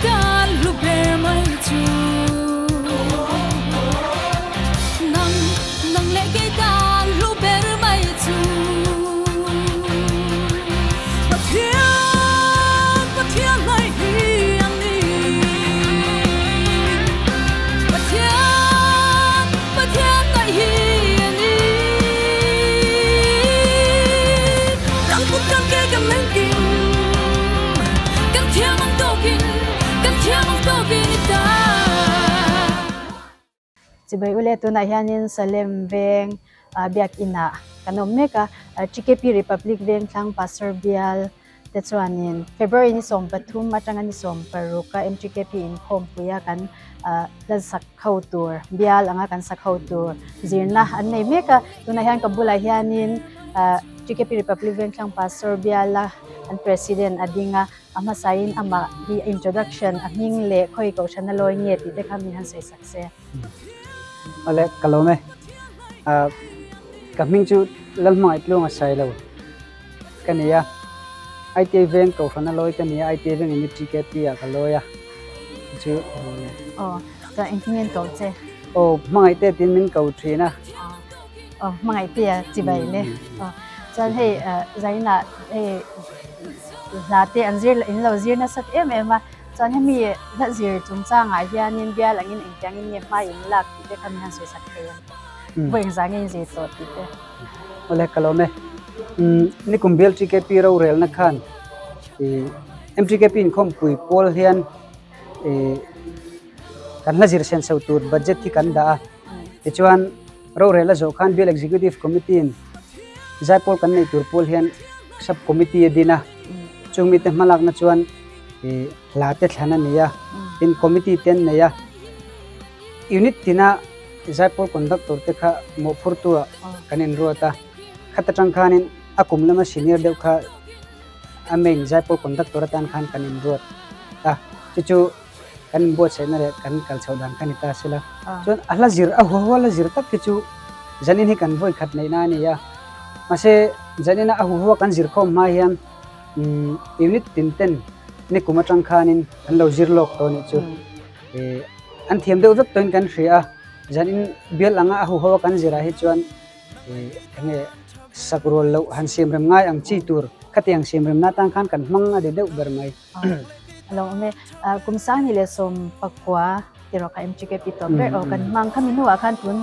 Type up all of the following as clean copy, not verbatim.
tan hlu ber mai chu. Nang, nang leh kei tan hlu ber mai chu. Pathian, Pathian mai hi a ni. Pathian, Pathian mai hi a ni. Kan kut kan ke kan engkim, kan thiam ang tawkin, kan thiam ang tawkin i ta. Chibai ule tunah hianin Salem veng biakin ah kan awm mek a, TKP Republic Vengthlang Pastor Bial te chuanin February ni 13 atanga ni 16 a MTKP inkhawmpui a kan hla sak ho tur bial anga kan sak ho tur zirna an nei mek a, tunah hian ka bulah hianin TKP Republic Vengthlang Pastor Bial a an President a ding a, a hmasain amah hi introduction a hming leh khawi kohhran a lawi nge tih te kha min han sawi sak se. Awle ka lawm e. Ka hming chu Lalhmangaih Tluanga Sailo ka ni a. ITI veng kohhran a lawi ka ni a, ITI veng in TKP ah ka lawi a. Chu Aw, chuan engtin nge an ko che? Aw, hmangaih te tiin min ko thin a. Aw, hmangaih te a chibai le. Aw, chuan hei Zainah hei hla te an zir in lo zir nasat em em a. Chuan hemi hla zir chungchangah hianin bial angin engtiangin nge hma in lak tih te kha min han sawi sak thei ang. Vawi engzah nge in zir tawh tih te. Awle ka lawm e. Nikum bial TKP rorelna khan MTKP inkhawmpui pawl hian kan hla zir senso tur budget hi kan dah a. Tichuan rorel a zawh khan bial Executive Committee in zaipawl kan neih tur pawl hian sub committee a din a. Chung mite hmalakna chuan hla te thlan a ni a, tin committee te an nei a. Unit tina zaipawl conductor te kha mawhphurtu ah kan inruat a. Khat atang khanin a kum lama senior deuh kha a main zaipawl conductor atan khan kan inruat a. Chu chu kan inbuatsaihna leh kan kal chhoh dan kha ni ta sela. Chuan a hla zir a huahual a zir tak hi chu zanin hi kan vawi khat neihna a ni a. Mahse zanina a huahual kan zir khawm hma hian unit tin ten ni kum atang khanin an lo zir lawk tawh a nih chu. An thiam deuh vek tawhin kan hria a, zanin bial anga a huahual kan zirah hi chuan enge sak rual loh han siam rem ngai ang chi tur khatiang siam remna atan khan kan hmang a ni deuh ber mai. A lo awm e. Kum sang ni leh 19 tiraw kha MTKP tawp ber aw kan hmang khami hnuah khan tun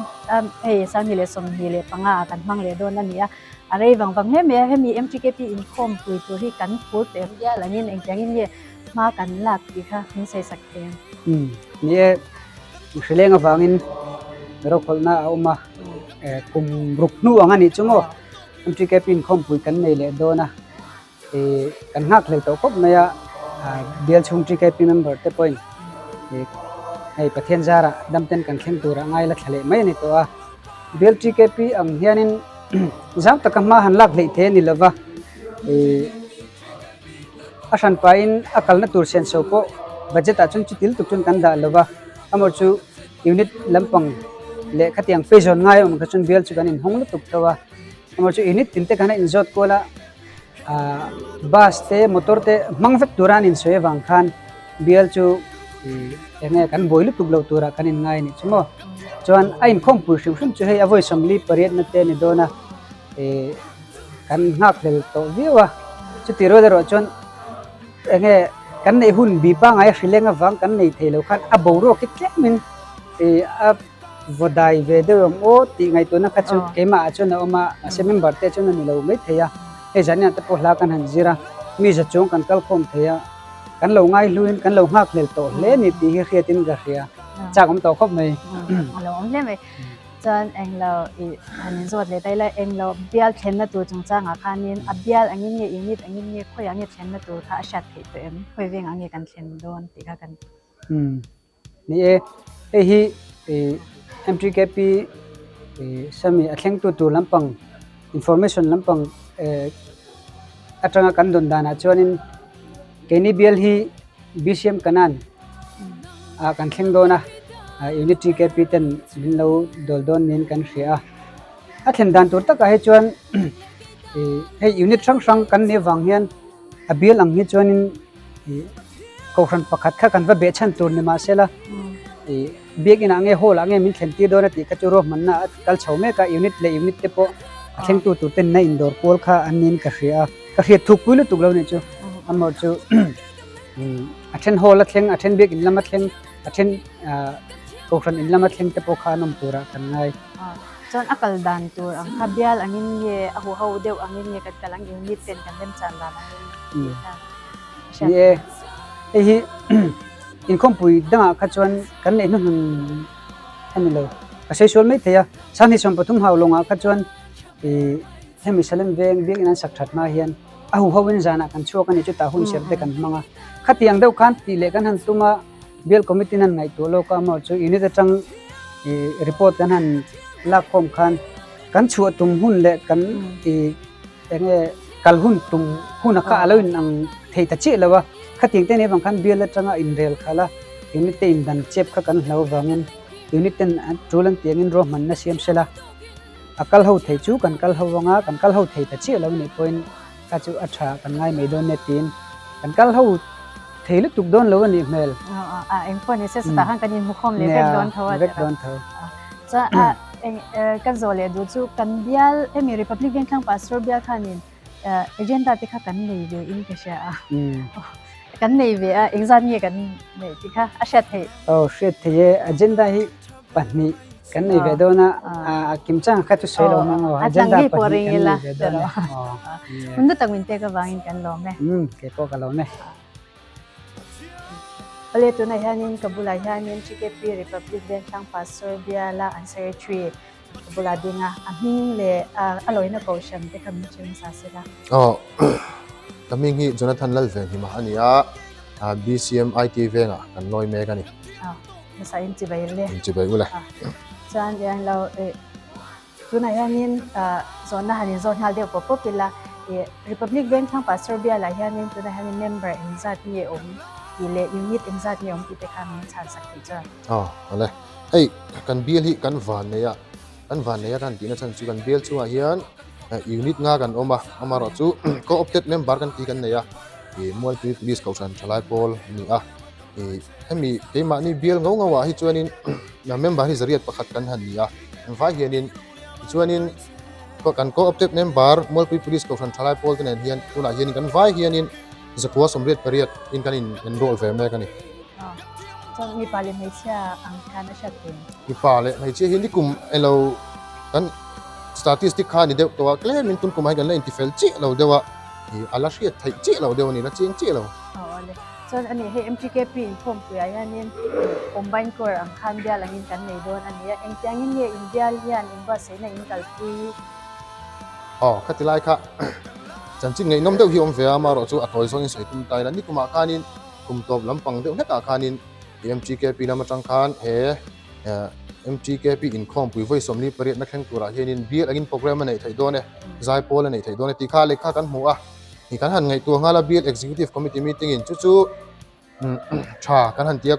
hei 2025 ah kan hmang leh dawn a ni a. A rei vang vang hle mai a, hemi MTKP inkhawm pui tur hi kan phur teh bial angin engtiangin nge hma kan lak tih kha min sawi sak thei ang. Ni e, hrileng avangin rokhawlhna a awm a, kum ruk hnu ang a nih chu maw MTKP inkhawmpui kan nei leh dawn a. Ih kan nghak hlel tawh khawp mai a, bial chhung TKP member te pawhin ih hei Pathian zarah dam ten kan thleng turah ngai la thla leh mai a ni tawh a. Bial TKP ang hianin zau taka hma han lak hleih thei a ni lova, ih a hran pahin a kalna tur senso pawh budget ah chuan chutil tuk chuan kan dah lova, amaw chu unit lampang leh khatiang peizawn ngai a awm kha chuan bial chu kan inhawng lutuk tho a, amaw chu unit tin te khan a inzawt kual a. Bus te motor te hmang vek tura an insawi avang khan bial chu eng nge kan buai lutuk lo turah kan inngai a nih chu maw. Chuan a inkhawmpui hrim hrim chu hei a vawi 48 na te a ni dawn a, kan nghak hlel tawh viau a. Chutih rual erawh chuan eng nge kan neih hun bi pangngai a hrileng avang kan nei thei lo khan a boruak hi tlemin a Vaw dai ve deuh ang aw tih ngaihtuahna kha chu keimah ah chuan a awm a, mahse member te chuan a ni lo mai thei a, hei zan inah te pawh hla kan han zir a, mi za chuang kan kal khawm thei a, kan lo ngai hluin kan lo nghak hlel tawh hle a ni tih hi hriatin ka hria, chak awm tawh khawp mai. A lo awm hle mai. Chuan englo i han inzawt leh ta ila, englo bial thlenna tur chungchangah khanin a bial angin nge unit angin nge khawiah nge thlenna tur kha a hriat theih tawh em? Khawi vengah nge kan thlen dawn tih kha kan. Ni e, hei hi MTKP sami a thlengtu tur lampang information lampang atanga kan dawn danah chuanin keini bial hi BCM Kanan ah kan thleng dawn a, unit TKP ten min lo dawl dawn niin kan hria a. A thlen dan tur takah hi chuan hei unit hrang hrang kan nih avang hian a bial ang hi chuanin. Kohhran pakhat kha kan va beh chhan tur ni mahsela ih biakinn ah nge hall ah nge min thlen tir dawn a tih kha chu ruahmanna a kal chho mek a, unit leh unit te pawh a thlengtu tur ten na indawr kual kha an niin ka hria a, ka hriat thuk pui lutuk lo nih chu amaw chu a then hall a thleng a then biakinn lama thleng a then kohhran in lama thleng te pawh kha an awm turah kan ngai. Chuan a kal dan tur ang kha bial angin nge a huho deuh angin nge kan kal ang unit ten kan remchan dan angin tih kha. Ni e, hei hi inkhawmpui dangah kha chuan kan neih hnuhnun a ni lo. Ka sawi sual mai thei a, Sanghnih 13 hau lawngah kha chuan ih hemi Salem veng biakinn an sak that hma hian a huho in zanah kan chhuak a ni chutah hun serh te kan hmang a. Khatiang deuh khan tih leh kan han tum a, bial committee in han ngaihtuah lawk a, amaherawhchu chu unit atang ih report kan han lak khawm khan kan chhuah tum hun leh kan ih Eng nge kal hun tum hun a kha a lo in ang thei ta chiah lo a, khatiang te nei vang khan bial atanga inrel khalh a, unit te indan chep kha kan hlau vangin unit ten an tul an tih angin ruahmanna siam sela, a kal ho thei chu kan kal ho anga kan kal ho thei ta chiah lo nih pawhin kha chu a tha kan ngai mai dawn nia tiin kan kal ho thei lutuk dawn lo a nih hmel. A eng pawh ni se chutah khan kan inhmukhawm leh vek dawn tho a. Vek dawn tho. Chuan a eng kan zawh leh duh chu kan bial hemi Republic Vengthlang Pastor bial khanin agenda te kha kan nei ve in ka hria a. Kan nei ve a engzat nge kan neih tih kha a hriat theih. Aw hriat theih e agenda hi pahnih kan nei ve dawn a a kimchang kha chu sawi lo mang aw agenda pahnih kan nei ve dawn e. Hun lutak min pek avangin kan lawm e. Keipawh ka lawm e. Awle tunah hianin ka bulah hianin TKP Republic Vengthlang Pastor biala an secretary ka bulah ding a, a hming leh a lawina kohhran te kha min hrilh hmasa sela. Aw, ka hming hi Jonathan Lalvenhima a ni a, BCM IT vengah kan lawi mek a ni. Aw, hmasa in chibai le. In chibai ule. Chuan eng lo Tunah hianin zawhna han inzawt nghal deuh pawp pawp ila, ih Republic Vengthlang Pastor bialah hianin tunah hianin member engzat nge awm tih leh unit engzat nge awm tih te kha min chhan sak theih chuan. Aw, awle. Hei, kan bial hi kan van nei a, kan van nei a kan tihna chhan chu kan bial chungah hian unit nga kan awm a, amaherawh chu co-opted member kan tih kan nei a, ih Mualpui Police Kohhran Thalai Pawl a ni a, ih hemi keimahni bial ngau ngauah hi chuanin member hi zariat pakhat kan han ni a. Vai hianin tichuanin kan co-opted member Mualpui Police Kohhran Thalai Pawl te nen hian tunah hianin kan vai hianin zakua sawmriat pariat in kan in enroll ve mek a ni. Chuan mipa leh hmeichhia ang khan a hriat thei. Mipa leh hmeichhia hi nikum elo kan statistic kha ni deuh tawh a, tlemin tun kumah hian kan la intifel chiah lo deuh a, a la hriat theih chiah lo deuh a ni, la chiang chiah lo. Chuan a ni, hei MTKP inkhawmpuiah hianin Combine Corps ang khan bial angin kan nei dawn a ni a, engtiangin nge in bial hian inbuatsaihna in kalpui? Aw, khati lai kha chanchin ngaihnawm deuh hi awm ve a, amaherawh chu a tawi zawngin sawi tum ta ila, nikumah khanin kum tawp lampang deuh hlekah khanin MTKP lam atang khan he MTKP inkhawmpui vawi 48 na thleng turah hianin bial angin program a neih theih dawn e, zaipawl a neih theih dawn e tih kha lehkha kan hmu a. Hi kan han ngaihtuah nghal a Bial Executive Committee meeting in chu chu tha kan han tia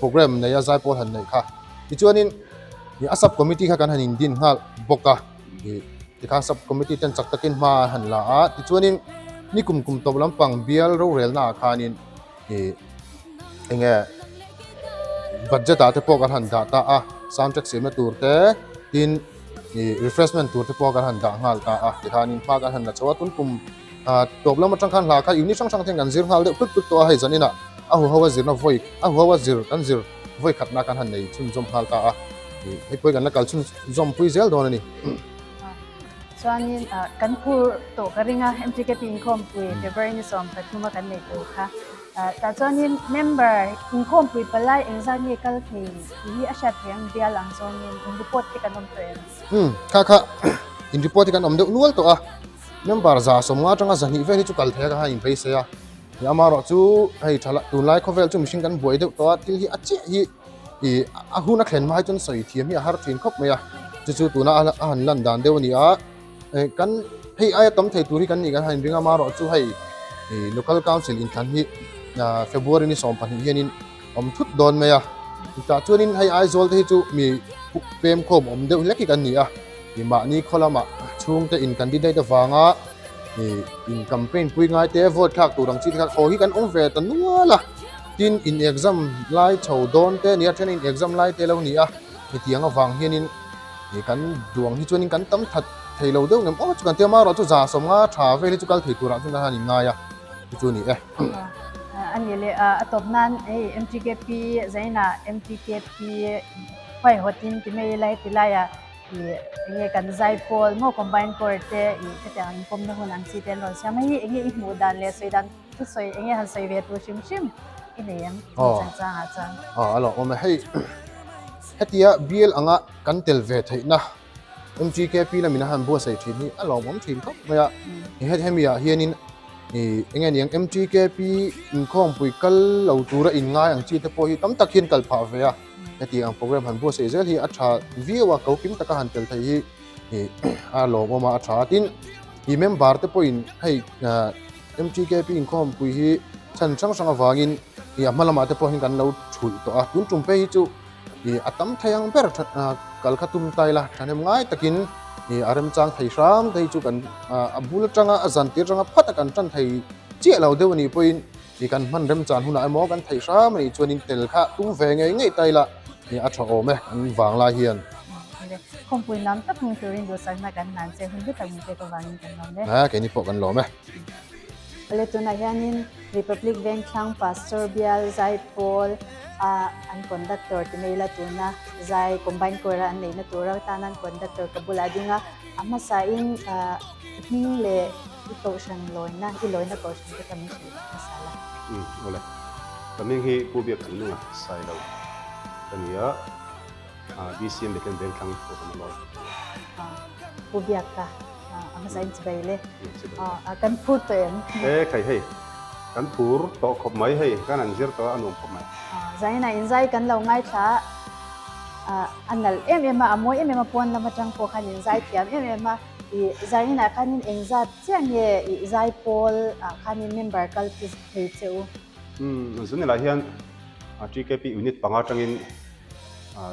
program nei a zaipawl han neih kha. Tichuanin a sub committee kha kan han indin nghal bawk a, tikhan sub committee ten chak takin hma an han la a. Tichuanin ni kum kum tawp lampang bial rorelna ah khanin enge budget ah te pawh kan han dah ta a, sound track siamna tur te tin ih refreshment tur te pawh kan han dah nghal ta a tikhanin hma kan han la chho a tun kum ah tawp lam atang khan hla kha unit hrang hrang te hian kan zir nghal deuh tlut tlut tawh a hei zaninah a huho a zirna vawi a huho a zir kan zir vawi khatna kan han nei chhunzawm nghal ta a ih hei pawh hi kan la kal chhunzawm pui zel dawn a ni. Chuanin kan phur tawh ka ring a MTKP inkhawmpui February ni 13 a kan neih tur kha. Tah chuanin member inkhawmpui palai engzat nge kal thei tih hi a hriat theih ang bial ang zawngin in report te kan awm tawh em? Umm kha kha in report hi kan awm deuh nual tawh a, member 150 atanga 200 vel hi chu kal thei a ka han inbeisei a, amaherawh chu hei tha la tunlai khawvel chu mihring kan buai deuh tawh a thil hi a chiah hi ih a hun a thlen hma hi chuan sawi thiam hi a har thin khawp mai a, chu chu tuna a han lan dan deuh a ni a. Kan hei aia tam thei tur hi kan nih kan han inring a, amaherawh chu hei local council inthlan hi February ni 12 hianin awm thut dawn mai a, tah chuanin hei Aizawl te hi chu mi pem khawm awm deuh hlek hi kan ni a, mahni khaw lamah chhungte in candidate avanga in campaign pui ngai te vote thlak tur ang chi te kha haw hi kan awm ve ta nual a. Tin, in exam lai chho dawn te nia, then in exam lai te lo ni a, hetiang avang hianin ih kan duang hi chuanin kan tam that thei lo deuh ngem aw chu kan tia marawh chu 150 tha vel hi chu kal thei turah chuan kan han inngai a, chu chu a ni e. A ni leh a tawp nan hei MTKP zaina MTKP huaihawtin ti mai ila heti laiah ih enge kan zai pawl maw combine court te ih hetiang inpawmna hun ang chi te an rawn siam a, hei enge i hmuh dan leh sawi dan Thu sawi enge han sawi ve tur hrim hrim i nei em? Aw. Changchang ah chuan. Aw a lawm awm e. Hei hetia bial anga kan tel ve theihna MGKP lamin a han buatsaih thin hi a lawmawm thin khawp mai a. Het hemi ah hianin ih enge niang MGKP inkhawmpui kal lo tura inngai ang chi te pawh hi tam tak hian kal phah ve a. Hetiang ang program han buatsaih zel hi a tha viau a, ko kim taka han tel theih hi ih a lawmawm a a tha a. Tin ih member te pawhin hei ah MTKP inkhawmpui hi chhan hrang hrang avangin ih a hma lamah te pawh hian kan lo thulh tawh a, tun tum phei hi chu ih a tam thei ang ber that ah kal kha tum ta ila thahnem ngai takin ih a remchang thei hram te hi chu kan ah a bul atanga a zan tir atanga phat a kan tan thei chiah lo deuh a nih pawhin ih kan hman remchan hunah emaw kan theih hram a nih chuanin tel kha tum ve ngei ngei ta ila ih a tha awm e an vang lai hian. Khawmpui nam tak hming turin duhsakna kan hlan che hun hlu tak min pek avangin kan lawm e. A keini pawh kan lawm e. Awle tunah hianin Republic Vengthlang Pastor Bial Zaipawl a an conductor ti mai ila tuna zai combine choir a an neihna tura tan an conductor ka bulah a ding a, a hmasain i hming leh i kohhran lawina i lawina kohhran te kha min hrilh hmasa la. Umm awle ka hming hi Pu Biakchungnunga Sailo ka ni a. BCM Bethlehem Vengthlang pawh kan awm a. Pu Biaka a hmasa in chibai le. Kan phur tawh em? E khai hei kan phur tawh khawp mai hei kan an zir tawh a nuam khawp mai. Zaina in zai kan lo ngaithla a nalh em em a a mawi em em a pawn lam atang pawh khan in zai thiam em em a i zaina khanin engzat chiah nge i zai pawl ah khanin member kal thei che u? Umm zunilai hian TKP unit panga atangin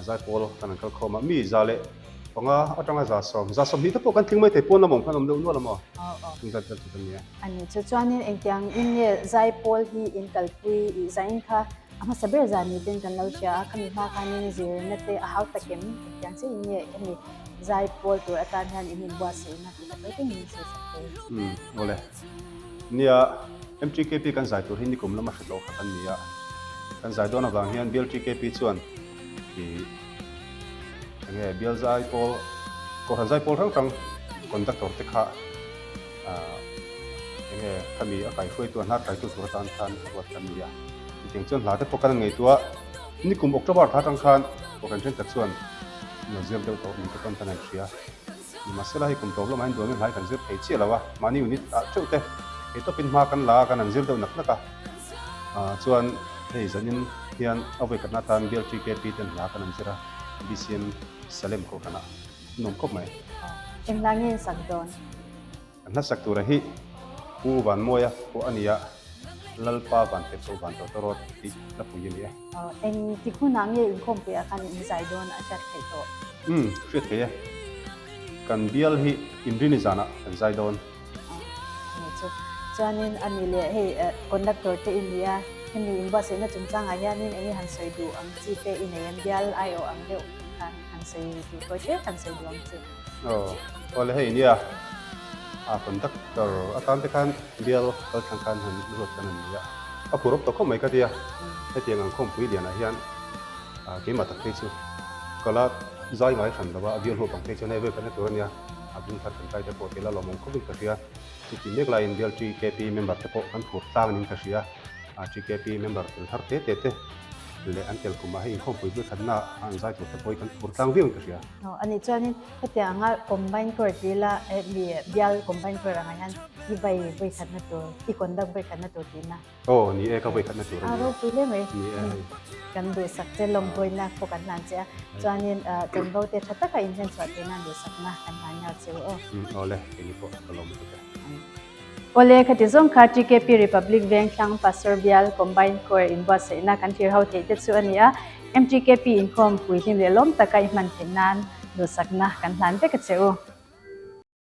Zaipawl kan an kal khawm a, mi 105 atanga 110, 120 te pawh kan tling mai thei pawn lam awm khan awm deuh nual a maw? Chung zat vel chu kan ni e. A ni chu chuanin engtiang in nge Zaipawl hi in kalpui i zain kha a hmasa ber zan ni ten kan lo hria a, khami hma khanin zirna te a hau tak em? Engtiang chiah in nge hemi Zaipawl tur atan hian in inbuatsaihna tih ka tawi tengin min sawi sak thei. Umm awle. Nia, MTKP kan zai tur hi nikum lama hre lo kha kan ni a. Kan zai dawn avang hian BLTKP chuan ih enge bial zai pawl, Kohhran zai pawl hrang hrang conductor te kha ah enge khami a kaihruaitu a hnar tlaitu tur atan khan a ruat kan ni a. Chutiang chuan hla te pawh kan ngaihtuah nikum October thla atang khan Kohhran thenkhat chuan lo zir deuh tawh ni te pawn kan han hria. Nimahsela hei kum tawp lamah hian duangin hlai kan zir thei chiah lo a, mahni unit ah teuh te thei tawpin hma kan la a, kan han zir deuh nak nak a. Chuan hei zanin hian a vawikhatna atan Bial TKP ten hla kan han zir a, BCM Salem Kohhranah a nuam khawp mai. Eng hla nge in sak dawn? Kan hla sak tura hi Pu Vanmawia pawh a ni a, Lalpa Vantirh Koh Van Tawtawrawt tih hla pui a ni e. Eng ti hunah nge inkhawmpuiah khan in zai dawn a hriat theih tawh? Umm, hriat theih e. Kan bial hi inrini zanah kan zai dawn. Ani chu. Chuanin a ni leh hei conductor te i ni a, hemi inbuatsaihna chungchangah hianin enge han sawi duh ang chi te i nei em? Bial aiawh ang deuh khan han sawi duh tawi hle han sawi duh ang chi. Aw, awle hei nia a conductor atan te khan bial kal thlang khan han ruat kan an ni a, a phur awp tawh khawp mai ka tia, hetiang ang khawmpui lianah hian keimah tak phei chu ka la zai ngai hran lo a, a bial huap ang phei chuan hei vek kan tur a nia, a bung thar kan kai te pawh tila lawmawm khawpin ka hria, chuti mek laiin bial TKP member te pawh kan phur tlangin ka hria, TKP member tel thar te te te leh an tel kumah hei inkhawmpui bul thatna a an zai tur te pawh hi kan phur tlang viau in ka hria. Aw a nih chuanin hetiang anga combine court ti ila mi bial combine court angah hian i vai vawi khatna tur i conduct vawi khatna tur tihna. Aw ni e ka vawi khatna tur a ni e. A ropui hle mai. Ni e hei. Kan duhsak che lawmpuina pawh kan hlan che a chuanin chanvo te tha taka inhlen chhuah theihna duhsakna kan hlan nghal che u aw. Aw le keini pawh ka lawm lutuk e. Awle khati zawng kha TKP Republic Vengthlang Pastor Bial Combined Choir inbuatsaihna kan thlir ho theih te chu a ni a, MTKP inkhawm puihlim leh lawm taka i hman theih nan duhsakna kan hlan vek a che u.